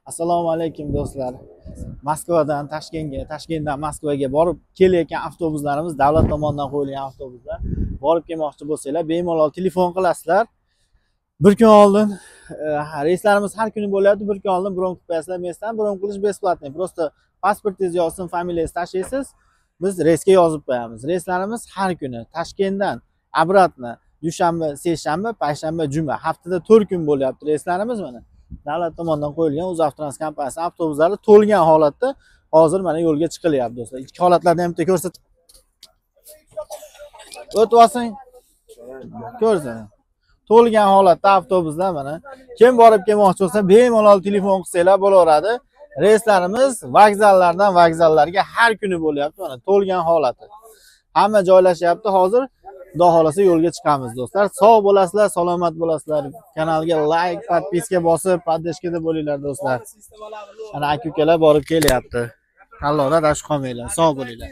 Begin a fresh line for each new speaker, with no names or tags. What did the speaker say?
Assalomu alaykum do'stlar. Moskvadan Toshkentga, Toshkentdan Moskvaga borib kelayotgan avtobuslarimiz davlat tomonidan qo'yilgan avtobuslar. Borib kelmoqchi bo'lsanglar, bemalol telefon qilasizlar. Bir kun oldin reyslarimiz har kuni bo'lyapti. Bir kun oldin bron qilib qo'yasizlar, mesdan bron qilish бесплатный. Просто pasportingizni yozsin, familiyangizni tashlaysiz. Biz reysga yozib qo'yamiz. Reyslarimiz har kuni Toshkentdan обратно dushanba, seshanba, payshanba, juma. Haftada 4 kun bo'lyapti reyslarimiz mana. Davlat tomonidan qo'yilgan UzAvtotrans kompaniyasi avtobuslari to'lgan holatda hozir mana yo'lga chiqilyapti do'stlar. Ikki holatlarni ham bitta ko'rsatib o'tib olsang ko'rsin. To'lgan holatda avtobuslar mana. Kim borib kelmoqchi bo'lsa, bemalol telefon qilsanglar bo'laveradi. Reyslarimiz vokzallardan vokzallarga har kuni bo'lyapti mana, to'lgan holati. Hamma joylashyapti hozir. Xudo xolasa yo'lga chiqamiz do'stlar. Sog' bo'lasizlar, salomat bo'lasizlar. Kanalga like, podpiska bosib, podдержкада bo'linglar do'stlar. Mana aka-ukalar borib kelyapti. Tanlovda rashk qolmanglar. Sog' bo'linglar.